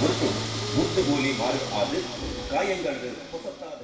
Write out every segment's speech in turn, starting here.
ಗುರುತು ಮುದ್ದುಗೋಲಿ ಮಾರ್ಗ ಆದ್ ಕಾಯಂಗಡ್ ಹೊಸತಾದ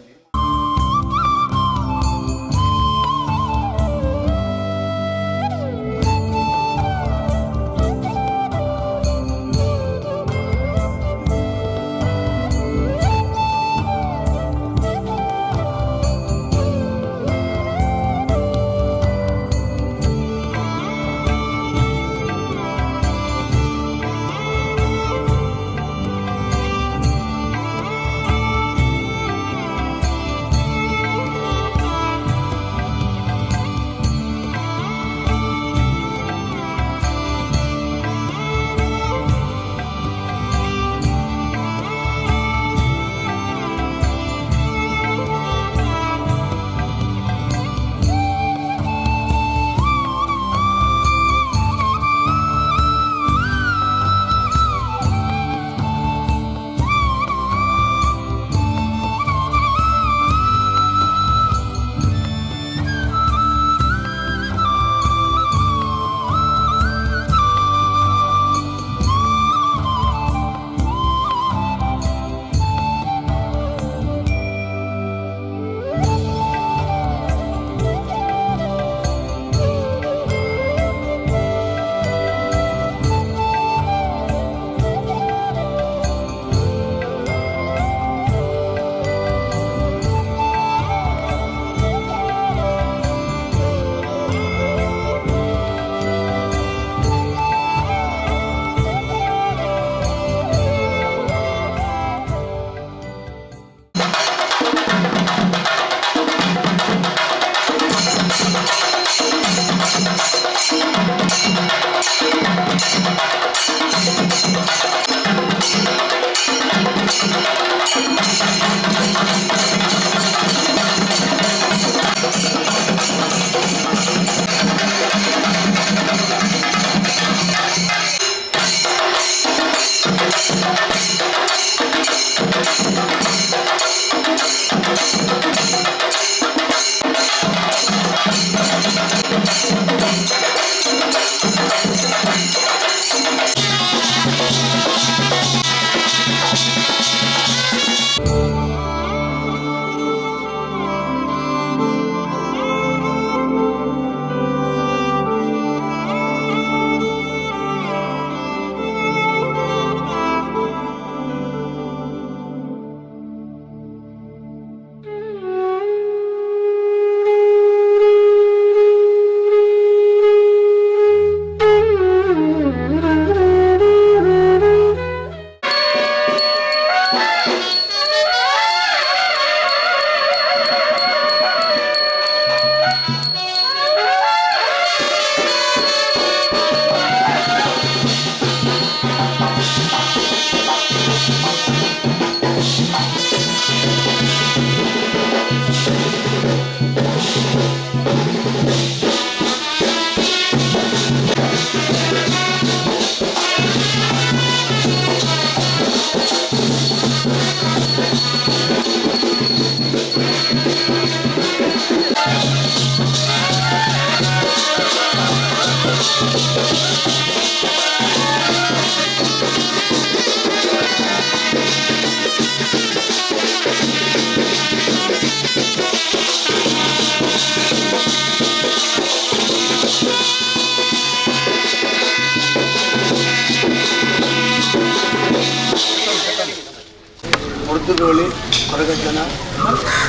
ಮುರ್ದುಗೋಳಿ ಕೊರಗಜ್ಜನ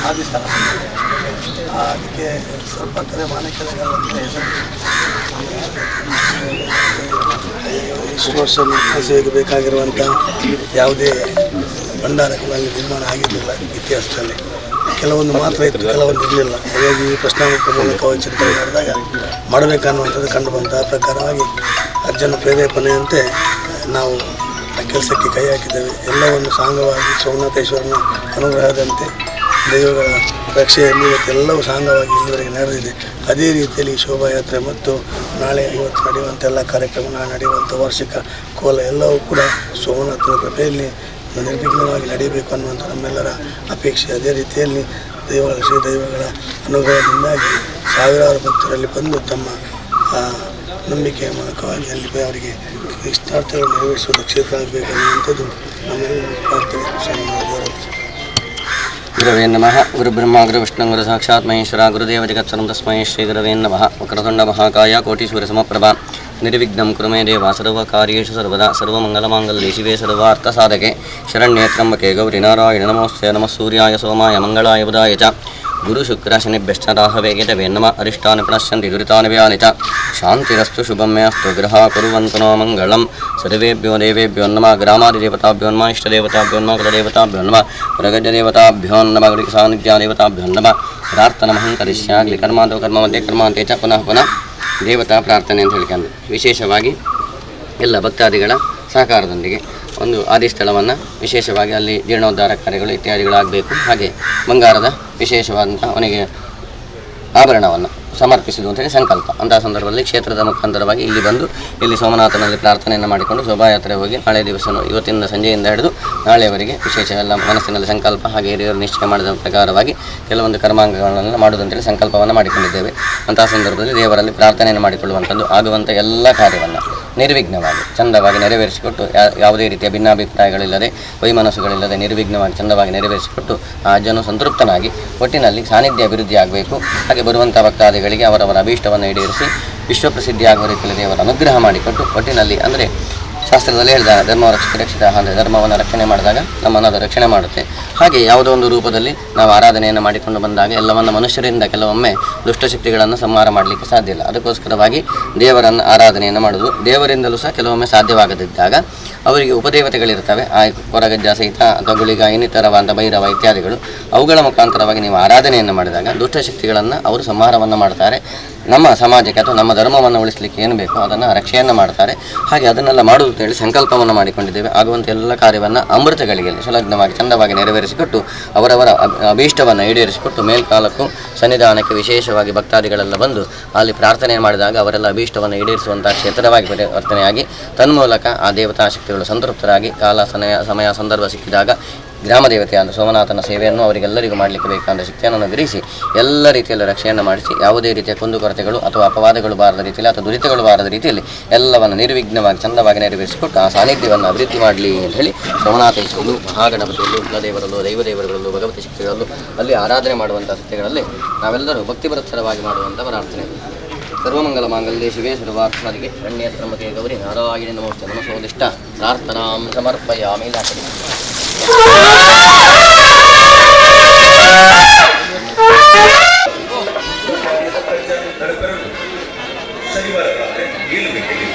ಆದಿಸ್ಥಳ. ಅದಕ್ಕೆ ಸ್ವಲ್ಪ ತಲೆ ಮಾಣಿಕ್ಯದ ಅಂತ ಹೆಸರು. ಇಷ್ಟು ವರ್ಷ ಸೇವೆಗೆ ಬೇಕಾಗಿರುವಂಥ ಯಾವುದೇ ಭಂಡಾರಗಳು ಅಲ್ಲಿ ನಿರ್ಮಾಣ ಆಗಿರಲಿಲ್ಲ. ಇತಿಹಾಸದಲ್ಲಿ ಕೆಲವೊಂದು ಮಾತ್ರ ಇತ್ತು, ಕೆಲವೊಂದು ಇರಲಿಲ್ಲ. ಹಾಗಾಗಿ ಈ ಪ್ರಶ್ನಾಮುಖ ಮೂಲಕ ಚಿಂತನೆ ಮಾಡಿದಾಗ ಮಾಡಬೇಕನ್ನುವಂಥದ್ದು ಕಂಡು ಬಂತ. ಆ ಪ್ರಕಾರವಾಗಿ ಅಜ್ಜನ ಪ್ರೇರೇಪಣೆಯಂತೆ ನಾವು ಆ ಕೆಲಸಕ್ಕೆ ಕೈ ಹಾಕಿದ್ದೇವೆ. ಎಲ್ಲವನ್ನು ಸಾಂಗವಾಗಿ ಸೋಮನಾಥೇಶ್ವರನ ಅನುಗ್ರಹದಂತೆ ದೈವಗಳ ರಕ್ಷೆಯಲ್ಲಿ ಇವತ್ತೆಲ್ಲವೂ ಸಾಂಗವಾಗಿ ಇಲ್ಲಿವರೆಗೆ ನಡೆದಿದೆ. ಅದೇ ರೀತಿಯಲ್ಲಿ ಈ ಶೋಭಾಯಾತ್ರೆ ಮತ್ತು ನಾಳೆ ಇವತ್ತು ನಡೆಯುವಂಥ ಎಲ್ಲ ಕಾರ್ಯಕ್ರಮ, ನಾಳೆ ನಡೆಯುವಂಥ ವಾರ್ಷಿಕ ಕೋಲ ಎಲ್ಲವೂ ಕೂಡ ಸೋಮನಾಥನ ಕೃಪೆಯಲ್ಲಿ ನಿರ್ವಿಘ್ನವಾಗಿ ನಡೆಯಬೇಕು ಅನ್ನುವಂಥ ನಮ್ಮೆಲ್ಲರ ಅಪೇಕ್ಷೆ. ಅದೇ ರೀತಿಯಲ್ಲಿ ದೈವಗಳ ಶ್ರೀ ದೈವಗಳ ಅನುಗ್ರಹದಿಂದಾಗಿ ಸಾವಿರಾರು ಭಕ್ತರಲ್ಲಿ ಬಂದು ತಮ್ಮ ನಂಬಿಕೆಯ ಮೂಲಕವಾಗಿ ಅಲ್ಲಿ ಅವರಿಗೆ ಇಷ್ಟಾರ್ಥಗಳನ್ನು ನೆರವೇರಿಸುವ ಕ್ಷೇತ್ರ ಆಗಬೇಕು ಅನ್ನುವಂಥದ್ದು ನಮ್ಮೆಲ್ಲರ ಪ್ರಾರ್ಥನೆ. ಸೋಮನಾಥ ದೇವರಲ್ಲಿ. ಗುರವೇ ನಮಃ. ಗುರುಬ್ರಹ್ಮ ಗುರುವಿಷ್ಣು ಗುರು ಸಾಕ್ಷಾತ್ ಮಹೇಶ್ವರ ಗುರುದೇವ ಜಗತ್ಸರ್ವಂ ತಸ್ಮೈ ಶ್ರೀ ಗುರವೇ ನಮಃ. ವಕ್ರತುಂಡ ಮಹಾಕಾಯ ಕೋಟಿ ಸೂರ್ಯ ಸಮಪ್ರಭಾ ನಿರ್ವಿಘ್ನಂ ಕುರು ಮೇ ದೇವ ಸರ್ವಕಾರ್ಯೇಷು ಸರ್ವದಾ. ಸರ್ವಮಂಗಲಮಾಂಗಲ್ಯೆ ಶಿವೆ ಸರ್ವಾರ್ಥ ಸಾಧಕೆ ಶರಣ್ಯೇ ತ್ರ್ಯಂಬಕೆ ಗೌರಿ ನಾರಾಯಣ ನಮೋಸ್ತೆ. ನಮಃ ಸೂರ್ಯಾಯ ಸೋಮಾಯ ಮಂಗಳಾಯ ಬುಧಾಯ ಚ ಗುರು ಶುಕ್ರ ಶನಿಭ್ಯಶ್ಚ ರಾಹವೇ ಕೇತವೇ ನಮಃ. ಅರಿಷ್ಟಾನಿ ಪ್ರಣಶ್ಯಂತಿ ದುರಿತಾನಿ ವ್ಯಾನಿ ಚ ಶಾಂತಿರಸ್ತು ಶುಭಂ ಮೇ ಅಸ್ತು. ಗ್ರಹ ಕುರುವಂತು ನೋ ಮಂಗಳಂ. ಸರ್ವೇಭ್ಯೋ ದೇವೇಭ್ಯೋ ನಮಃ. ಗ್ರಾಮಾದಿದೇವತಾಭ್ಯೋ ನಮಃ. ಇಷ್ಟದೇವತಾಭ್ಯೋ ನಮಃ. ಕುಲದೇವತಾಭ್ಯೋ ನಮಃ. ಪ್ರಗಜದೇವತಾಭ್ಯೋ ನಮಃ. ಸಾನ್ನಿಧ್ಯಾದೇವತಾಭ್ಯೋ ನಮಃ. ಪ್ರಾರ್ಥನಮಹಂ ಕರಿಷ್ಯಾಗ್ಲಿ ಕರ್ಮಾಂತೋ ಕರ್ಮ ಮಧ್ಯೆ ಕರ್ಮಾಂತೆ ಚ ಪುನಃ ಪುನಃ ದೇವತಾ ಪ್ರಾರ್ಥನೆ ಅಂತ ಹೇಳ್ಕೊಂಡು ವಿಶೇಷವಾಗಿ ಎಲ್ಲ ಭಕ್ತಾದಿಗಳ ಸಹಕಾರದೊಂದಿಗೆ ಒಂದು ಆದಿಸ್ಥಳವನ್ನು ವಿಶೇಷವಾಗಿ ಅಲ್ಲಿ ಜೀರ್ಣೋದ್ಧಾರ ಕಾರ್ಯಗಳು ಇತ್ಯಾದಿಗಳಾಗಬೇಕು. ಹಾಗೆ ಬಂಗಾರದ ವಿಶೇಷವಾದಂಥ ಅವನಿಗೆ ಆಭರಣವನ್ನು ಸಮರ್ಪಿಸುವುದು ಅಂತೇಳಿ ಸಂಕಲ್ಪ. ಅಂತಹ ಸಂದರ್ಭದಲ್ಲಿ ಕ್ಷೇತ್ರದ ಮುಖಾಂತರವಾಗಿ ಇಲ್ಲಿ ಬಂದು ಇಲ್ಲಿ ಸೋಮನಾಥನಲ್ಲಿ ಪ್ರಾರ್ಥನೆಯನ್ನು ಮಾಡಿಕೊಂಡು ಶೋಭಾಯಾತ್ರೆ ಹೋಗಿ ನಾಳೆ ದಿವಸ ಇವತ್ತಿನ ಸಂಜೆಯಿಂದ ಹಿಡಿದು ನಾಳೆಯವರೆಗೆ ವಿಶೇಷ ಎಲ್ಲ ಮನಸ್ಸಿನಲ್ಲಿ ಸಂಕಲ್ಪ ಹಾಗೆ ಹಿರಿಯರು ನಿಶ್ಚಯ ಮಾಡಿದ ಪ್ರಕಾರವಾಗಿ ಕೆಲವೊಂದು ಕರ್ಮಾಂಗಗಳನ್ನು ಮಾಡುವುದಂತೇಳಿ ಸಂಕಲ್ಪವನ್ನು ಮಾಡಿಕೊಂಡಿದ್ದೇವೆ. ಅಂತಹ ಸಂದರ್ಭದಲ್ಲಿ ದೇವರಲ್ಲಿ ಪ್ರಾರ್ಥನೆಯನ್ನು ಮಾಡಿಕೊಳ್ಳುವಂಥದ್ದು, ಆಗುವಂಥ ಎಲ್ಲ ಕಾರ್ಯವನ್ನು ನಿರ್ವಿಘ್ನವಾಗಿ ಚಂದವಾಗಿ ನೆರವೇರಿಸಿಕೊಟ್ಟು ಯಾವುದೇ ರೀತಿಯ ಭಿನ್ನಾಭಿಪ್ರಾಯಗಳಿಲ್ಲದೆ ವೈಮನಸ್ಸುಗಳಿಲ್ಲದೆ ನಿರ್ವಿಘ್ನವಾಗಿ ಚಂದವಾಗಿ ನೆರವೇರಿಸಿಕೊಟ್ಟು ಆ ಅಜ್ಜನು ಸಂತೃಪ್ತನಾಗಿ ಒಟ್ಟಿನಲ್ಲಿ ಸಾನ್ನಿಧ್ಯ ಅಭಿವೃದ್ಧಿ ಆಗಬೇಕು. ಹಾಗೆ ಬರುವಂಥ ಭಕ್ತಾದಿಗಳಿಗೆ ಅವರವರ ಅಭೀಷ್ಟವನ್ನು ಈಡೇರಿಸಿ ವಿಶ್ವಪ್ರಸಿದ್ಧಿಯಾಗುವ ರೀತಿಯಲ್ಲಿ ದೇವರ ಅನುಗ್ರಹ ಮಾಡಿಕೊಟ್ಟು ಒಟ್ಟಿನಲ್ಲಿ ಅಂದರೆ ಶಾಸ್ತ್ರದಲ್ಲಿ ಹೇಳಿದ್ದಾರೆ, ಧರ್ಮ ರಕ್ಷಿತ ರಕ್ಷಿತ ಅಂದರೆ ಧರ್ಮವನ್ನು ರಕ್ಷಣೆ ಮಾಡಿದಾಗ ನಮ್ಮನ್ನು ಅದು ರಕ್ಷಣೆ ಮಾಡುತ್ತೆ. ಹಾಗೆ ಯಾವುದೋ ಒಂದು ರೂಪದಲ್ಲಿ ನಾವು ಆರಾಧನೆಯನ್ನು ಮಾಡಿಕೊಂಡು ಬಂದಾಗ ಎಲ್ಲವನ್ನು ಮನುಷ್ಯರಿಂದ ಕೆಲವೊಮ್ಮೆ ದುಷ್ಟಶಕ್ತಿಗಳನ್ನು ಸಂಹಾರ ಮಾಡಲಿಕ್ಕೆ ಸಾಧ್ಯ ಇಲ್ಲ. ಅದಕ್ಕೋಸ್ಕರವಾಗಿ ದೇವರನ್ನು ಆರಾಧನೆಯನ್ನು ಮಾಡೋದು ದೇವರಿಂದಲೂ ಸಹ ಕೆಲವೊಮ್ಮೆ ಸಾಧ್ಯವಾಗದಿದ್ದಾಗ ಅವರಿಗೆ ಉಪದೇವತೆಗಳಿರ್ತವೆ, ಆ ಕೊರಗಜ್ಜ ಸಹಿತ ಅಥವಾ ಗುಳಿಗ ಇನ್ನಿತರವಾದ ಭೈರವ ಇತ್ಯಾದಿಗಳು, ಅವುಗಳ ಮುಖಾಂತರವಾಗಿ ನೀವು ಆರಾಧನೆಯನ್ನು ಮಾಡಿದಾಗ ದುಷ್ಟಶಕ್ತಿಗಳನ್ನು ಅವರು ಸಂಹಾರವನ್ನು ಮಾಡ್ತಾರೆ. ನಮ್ಮ ಸಮಾಜಕ್ಕೆ ಅಥವಾ ನಮ್ಮ ಧರ್ಮವನ್ನು ಉಳಿಸಲಿಕ್ಕೆ ಏನು ಬೇಕೋ ಅದನ್ನು ರಕ್ಷೆಯನ್ನು ಮಾಡ್ತಾರೆ. ಹಾಗೆ ಅದನ್ನೆಲ್ಲ ಮಾಡುವುದು ಅಂತ ಹೇಳಿ ಸಂಕಲ್ಪವನ್ನು ಮಾಡಿಕೊಂಡಿದ್ದೇವೆ. ಆಗುವಂಥ ಎಲ್ಲ ಕಾರ್ಯವನ್ನು ಅಮೃತಗಳಿಗೆಯಲ್ಲಿ ಸುಲಗ್ನವಾಗಿ ಚಂದವಾಗಿ ನೆರವೇರಿಸಿಕೊಟ್ಟು ಅವರವರ ಅಭೀಷ್ಟವನ್ನು ಈಡೇರಿಸಿಕೊಟ್ಟು ಮೇಲ್ಕಾಲಕ್ಕೂ ಸನ್ನಿಧಾನಕ್ಕೆ ವಿಶೇಷವಾಗಿ ಭಕ್ತಾದಿಗಳೆಲ್ಲ ಬಂದು ಅಲ್ಲಿ ಪ್ರಾರ್ಥನೆ ಮಾಡಿದಾಗ ಅವರೆಲ್ಲ ಅಭೀಷ್ಟವನ್ನು ಈಡೇರಿಸುವಂಥ ಕ್ಷೇತ್ರವಾಗಿ ಪರಿವರ್ತನೆಯಾಗಿ ತನ್ಮೂಲಕ ಆ ದೇವತಾ ಶಕ್ತಿಗಳು ಸಂತೃಪ್ತರಾಗಿ ಕಾಲ ಸಮಯ ಸಂದರ್ಭ ಸಿಕ್ಕಿದಾಗ ಗ್ರಾಮ ದೇವತೆಯಾದ ಸೋಮನಾಥನ ಸೇವೆಯನ್ನು ಅವರಿಗೆಲ್ಲರಿಗೂ ಮಾಡಲಿಕ್ಕೆ ಬೇಕಾದ ಶಕ್ತಿಯನ್ನು ಅನುಗ್ರಹಿಸಿ ಎಲ್ಲ ರೀತಿಯಲ್ಲೂ ರಕ್ಷೆಯನ್ನು ಮಾಡಿಸಿ ಯಾವುದೇ ರೀತಿಯ ಕುಂದುಕೊರತೆಗಳು ಅಥವಾ ಅಪವಾದಗಳು ಬಾರದ ರೀತಿಯಲ್ಲಿ ಅಥವಾ ದುರಿತಗಳು ಬಾರದ ರೀತಿಯಲ್ಲಿ ಎಲ್ಲವನ್ನು ನಿರ್ವಿಘ್ನವಾಗಿ ಚಂದವಾಗಿ ನೆರವೇರಿಸಿಕೊಟ್ಟು ಆ ಸಾನ್ನಿಧ್ಯವನ್ನು ಅಭಿವೃದ್ಧಿ ಮಾಡಲಿ ಅಂತ ಹೇಳಿ ಸೋಮನಾಥೇಶ್ವರಲ್ಲೂ ಮಹಾಗಣಪತಿಯಲ್ಲೂ ಕುಲದೇವರಲ್ಲೂ ದೈವದೇವರುಗಳಲ್ಲೂ ಭಗವತಿ ಶಕ್ತಿಗಳಲ್ಲೂ ಅಲ್ಲಿ ಆರಾಧನೆ ಮಾಡುವಂಥ ಸತ್ಯಗಳಲ್ಲಿ ನಾವೆಲ್ಲರೂ ಭಕ್ತಿಪರತ್ಸರವಾಗಿ ಮಾಡುವಂಥ ಪ್ರಾರ್ಥನೆ. ಸರ್ವಮಂಗಲ ಮಾಂಗಲ್ಯೆ ಶಿವೇ ಸರ್ವಾರ್ಥಾದಿಗೆ ಶರಣ್ಯೇ ತ್ರ್ಯಂಬಕೆ ಗೌರಿ ನಾರಾಯಣಿ ನಮೋಸ್ತೆ ನಮಸೋದಿಷ್ಟ ಪ್ರಾರ್ಥನಾಂ ಸಮರ್ಪಯಾಮಿ. ಶನಿವಾರ ರಾತ್ರಿ 7 ಗಂಟೆಗೆ.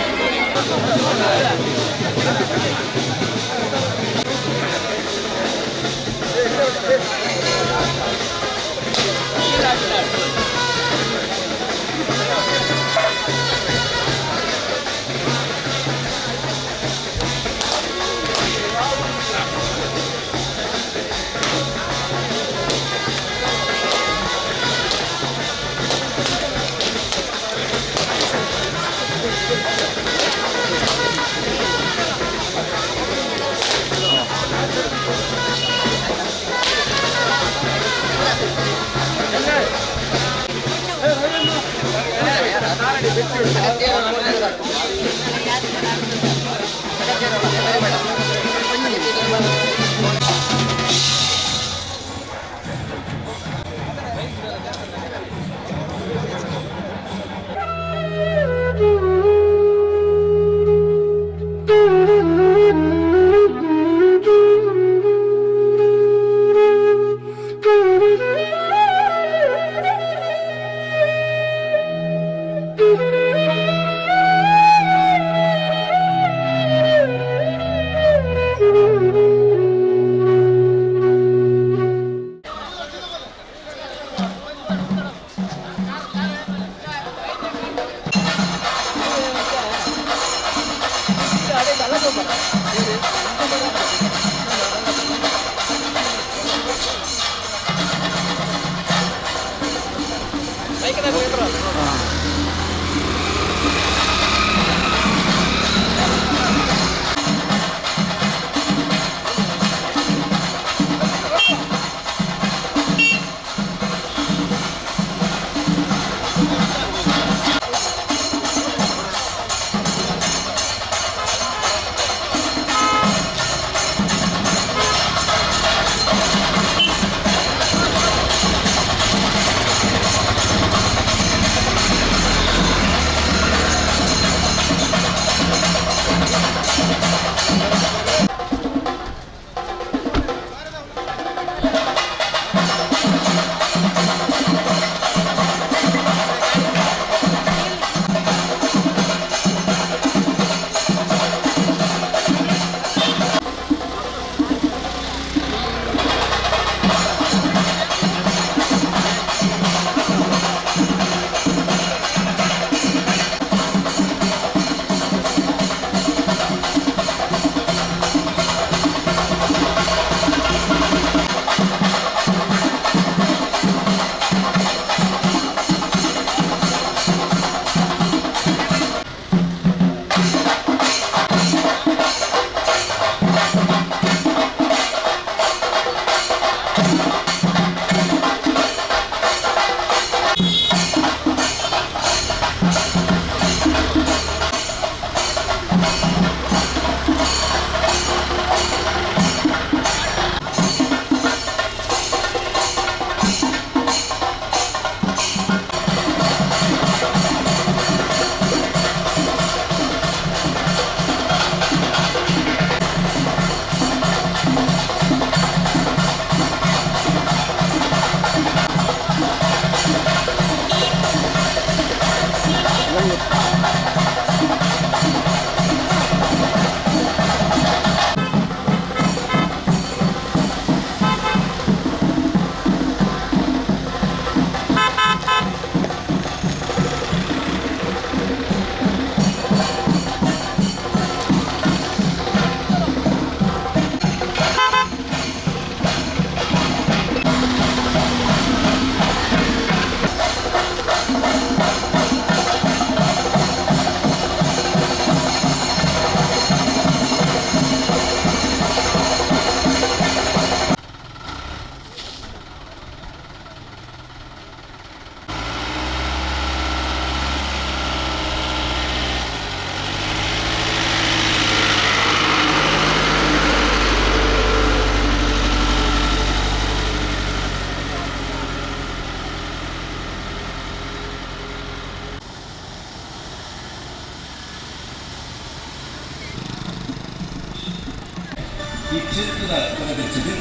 ಕೊರಗಜ್ಜಗೆ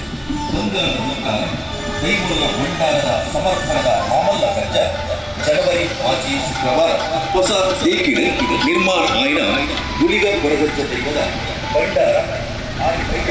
ಬಂಗಾರದ ಮುಖ ದೈವದ ಭಂಡಾರದ ಸಮರ್ಪಣದ ಮಾಮಲ್ಲ ಗಜ್ಜ ಜನವರಿ 6 ಶುಕ್ರವಾರ ಹೊಸ ದೇಕಿಡು ನಿರ್ಮಾಣ ಆಯ್ನ ಗುಳಿಗ ಕೊರಗಜ್ಜ ದೈವದ ಭಂಡಾರ ಆದಿ ಬೈಗ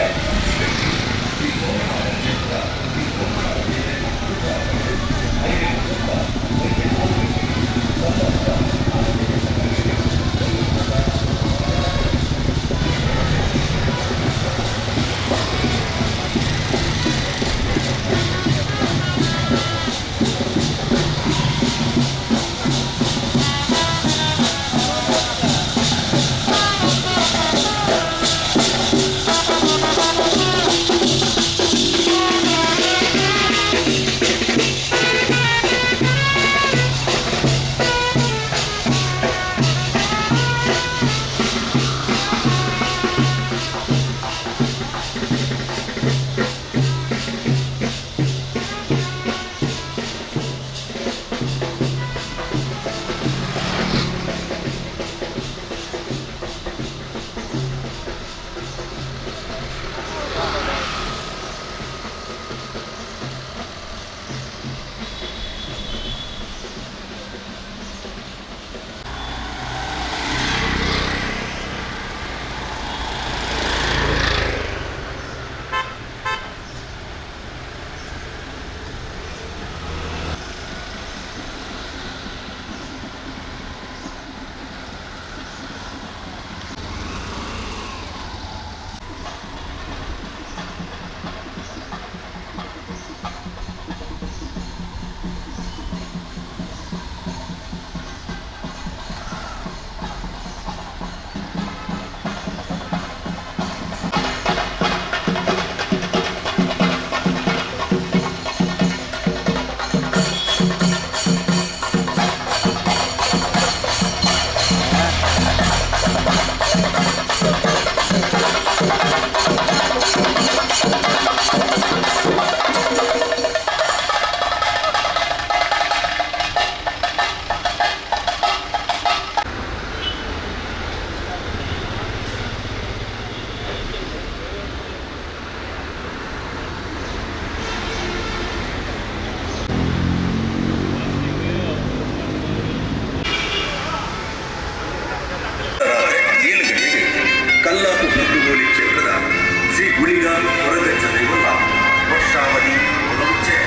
ಕಲ್ಲಾಪು ಮುದ್ದುಗೋಲಿ ಕ್ಷೇತ್ರದ ಶ್ರೀ ಗುಳಿಗ ಕೊರಗಜ್ಜ ದೈವದ ವರ್ಷಾವಧಿ ಉಚ್ಚಯ.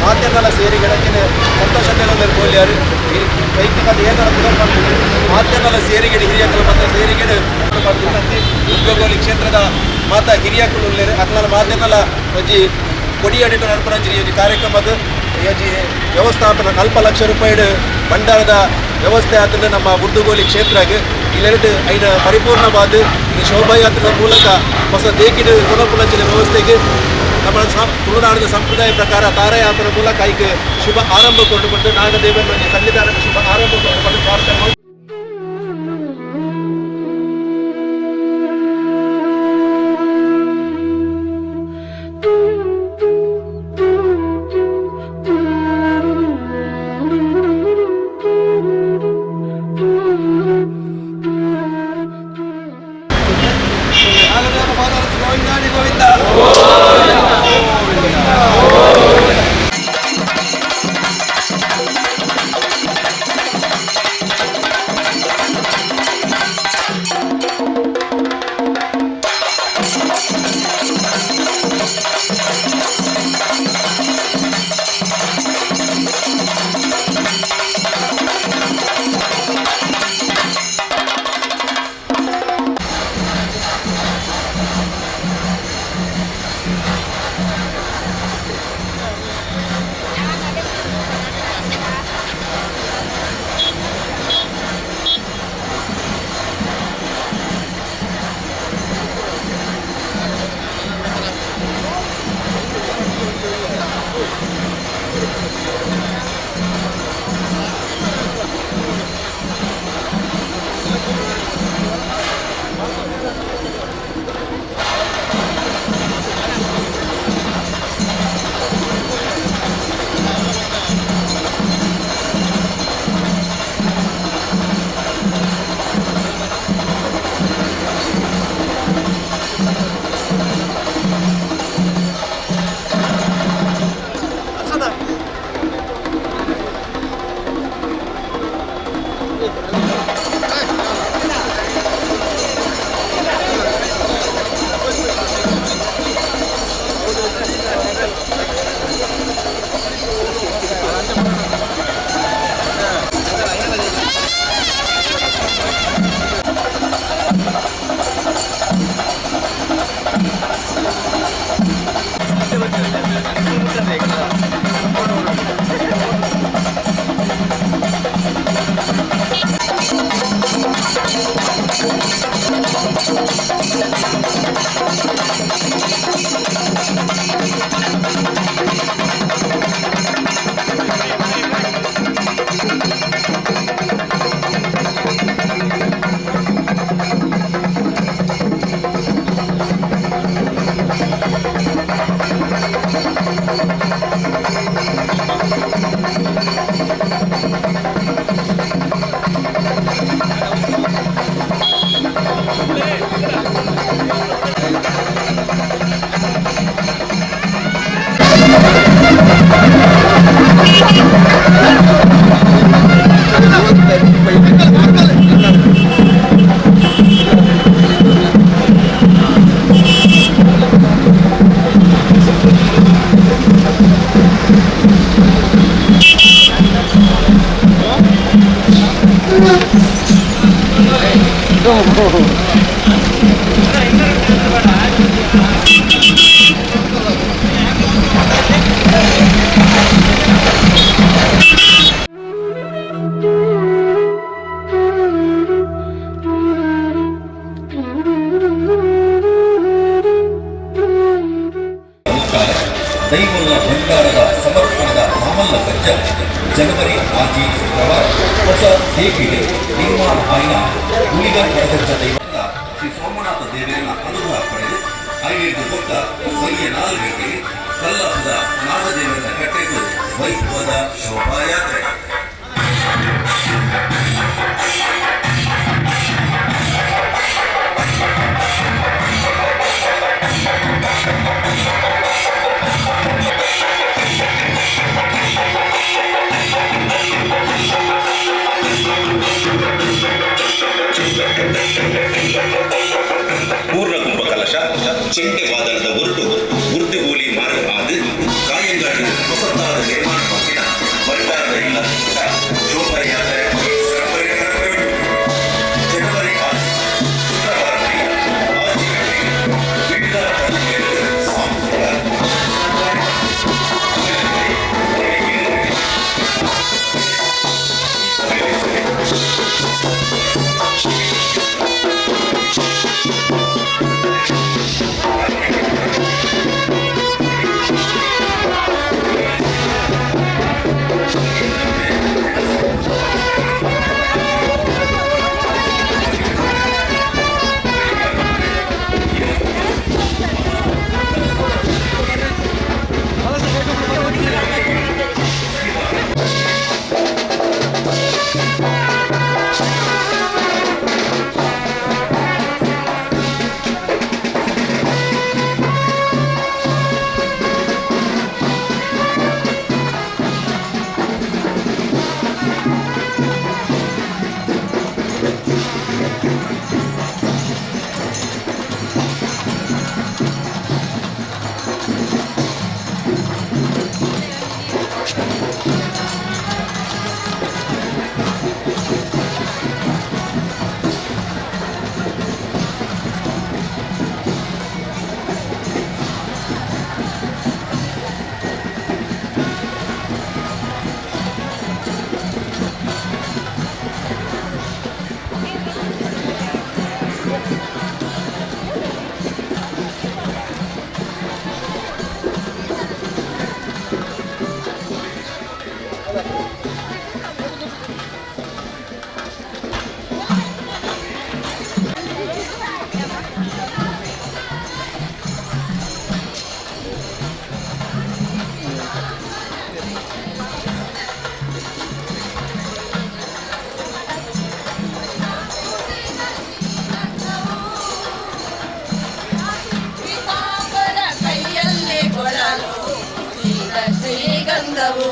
ಮಾಧ್ಯಮಗಳ ಸೇರಿ ಗಿಡಕ್ಕೆ ಸಂತೋಷ ಕೋಲಿಯಾರು ವೈಯಕ್ತಿಕ ಏನಾರ ಮಾಧ್ಯಮಗಳ ಸೇರಿಗಡೆ ಹಿರಿಯಕಲು ಮಾತ್ರ ಸೇರಿಗಡೆ ಉದ್ಯೋಗೋಲಿ ಕ್ಷೇತ್ರದ ಮಾತಾ ಹಿರಿಯಕಲು ಉಲ್ಲೇರು ಅಕ್ಲನ ಮಾಧ್ಯಮಗಳ ಒಂಜಿ ಕೊಡಿಯಡಿಟ ನಡಪುನಂಚಿನ ಈ ಕಾರ್ಯಕ್ರಮದ ಈ ವ್ಯವಸ್ಥಾಪನೆ 4 ಲಕ್ಷ ರೂಪಾಯಿ ಭಂಡಾರದ ವ್ಯವಸ್ಥೆ ಆತಂದ್ರೆ ನಮ್ಮ ಉರ್ದುಗೋಲಿ ಕ್ಷೇತ್ರಕ್ಕೆ ಇಲ್ಲೆರಡು ಐನ ಪರಿಪೂರ್ಣವಾದ ಈ ಶೋಭಾಯಾತ್ರೆಯ ಮೂಲಕ ಹೊಸ ದೇಕಿಡು ಕೊನಪುನಂಚಿನ ವ್ಯವಸ್ಥೆಗೆ ನಮ್ಮ ತುಳುನಾಡಿನ ಸಂಪ್ರದಾಯ ಪ್ರಕಾರ ತಾರಾಯಾತ್ರೆ ಮೂಲಕ ಈಗ ಶುಭ ಆರಂಭ ಕೊಂಡುಕೊಂಡು ನಾಗದೇವನ ಸನ್ನಿಧಾನಕ್ಕೆ ಶುಭ ಆರಂಭ ಕೊಂಡುಕೊಂಡು ಪ್ರಾರ್ಥನೆ. ಗೋವಿಂದ ಗೋವಿಂದ. ಭಂಡಾರದ ಸಮರ್ಪಣದ ಮಾಮಲ್ಲ ಕಜ್ಜ ಜನವರಿ 6 ಶುಕ್ರವಾರ ಹೊಸ ದೇಕಿಡೆ ನಿರ್ಮಾಣ ಆಯ್ನ ಗುಳಿಗ ಕೊಡಗಜ್ಜ ದೈವದ ಶ್ರೀ ಸೋಮನಾಥ ದೇವರನ್ನ ಅನುಗ್ರಹ ಪಡೆದು ಐದು ಭಕ್ತ ಬಯ್ಯ 4 ಗಂಟೆಗೆ ಕಲ್ಲಾಪುರ ನಾಗದೇವರ ಕಟ್ಟೆಗೂ ವೈಭವದ ಶೋಭಾಯಾತ್ರೆ. ಪೂರ್ಣಕುಂಭ ಕಲಶ ಚೆಂಡೆ ವಾದನದ ಹೊರಟು ಉರ್ದುಗೂಲಿ ಮಾರ್ಗ ಆದು ಕಾಯಂಗಾಡು ಹೊಸತಾದ ನಿರ್ಮಾಣವಾಗಿನ ಭಂಡಾರದ ಇಲ್ಲ ಶೋಭಾಯಾತ್ರೆ ಜನವರಿ 6 ಶುಕ್ರವಾರ 6 ಗಂಟೆಗೆ ವಿವಿಧ ಸಾಮೂಹಿಕ ಶ್ರೀಗಂಧವು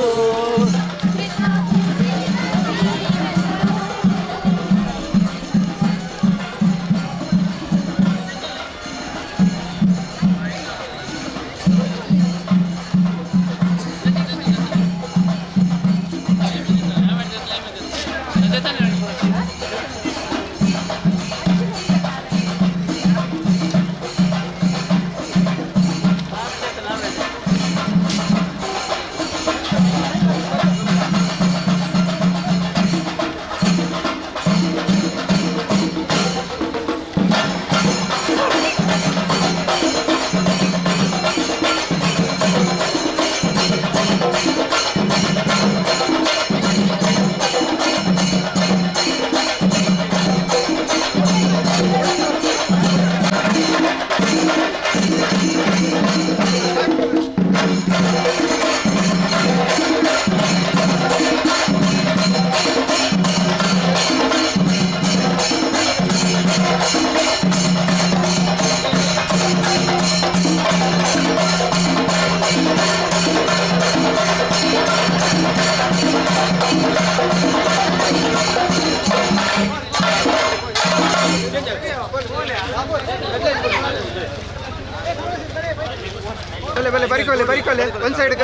ಬಲೆ ಬಲೆ ಬರಿಕೊಲೆ ಬರಿಕೊಲೆ ಒಂದು ಸೈಡ್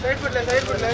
ಸೈಡ್ ಬಿಡ್ಲೆ ಸೈಡ್ ಬಿಡ್ಲೆ.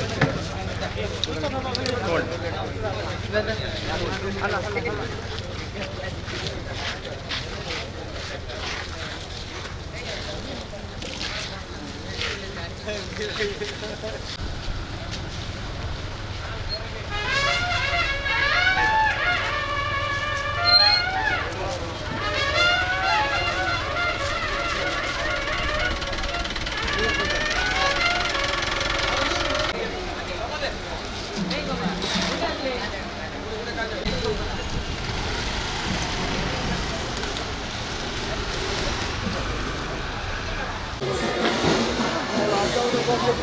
Thank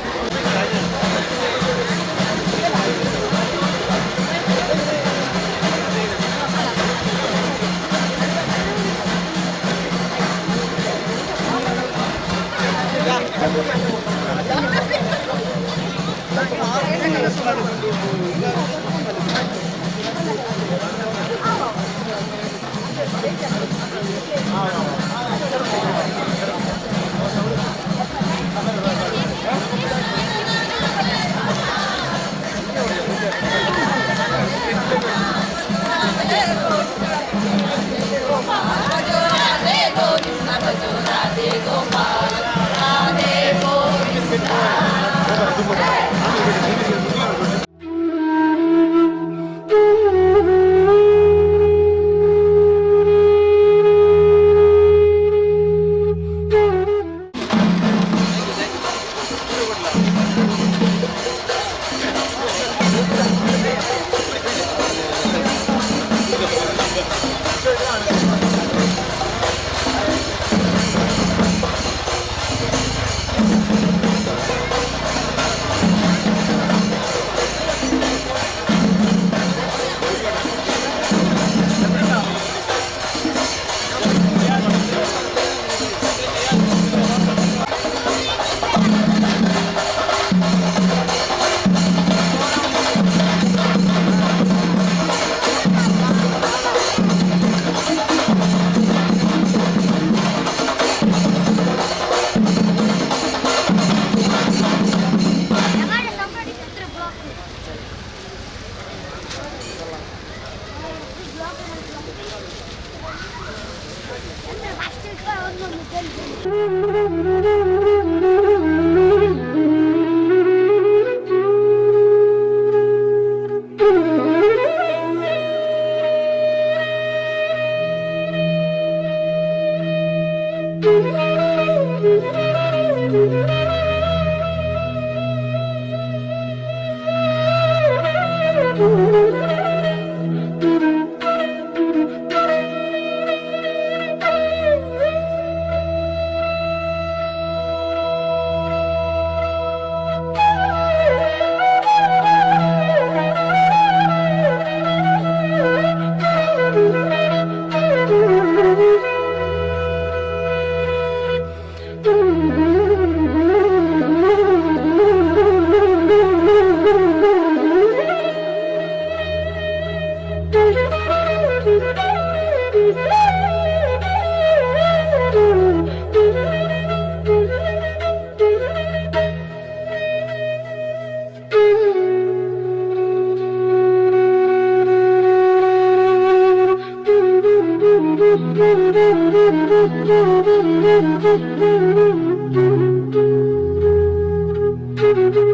you.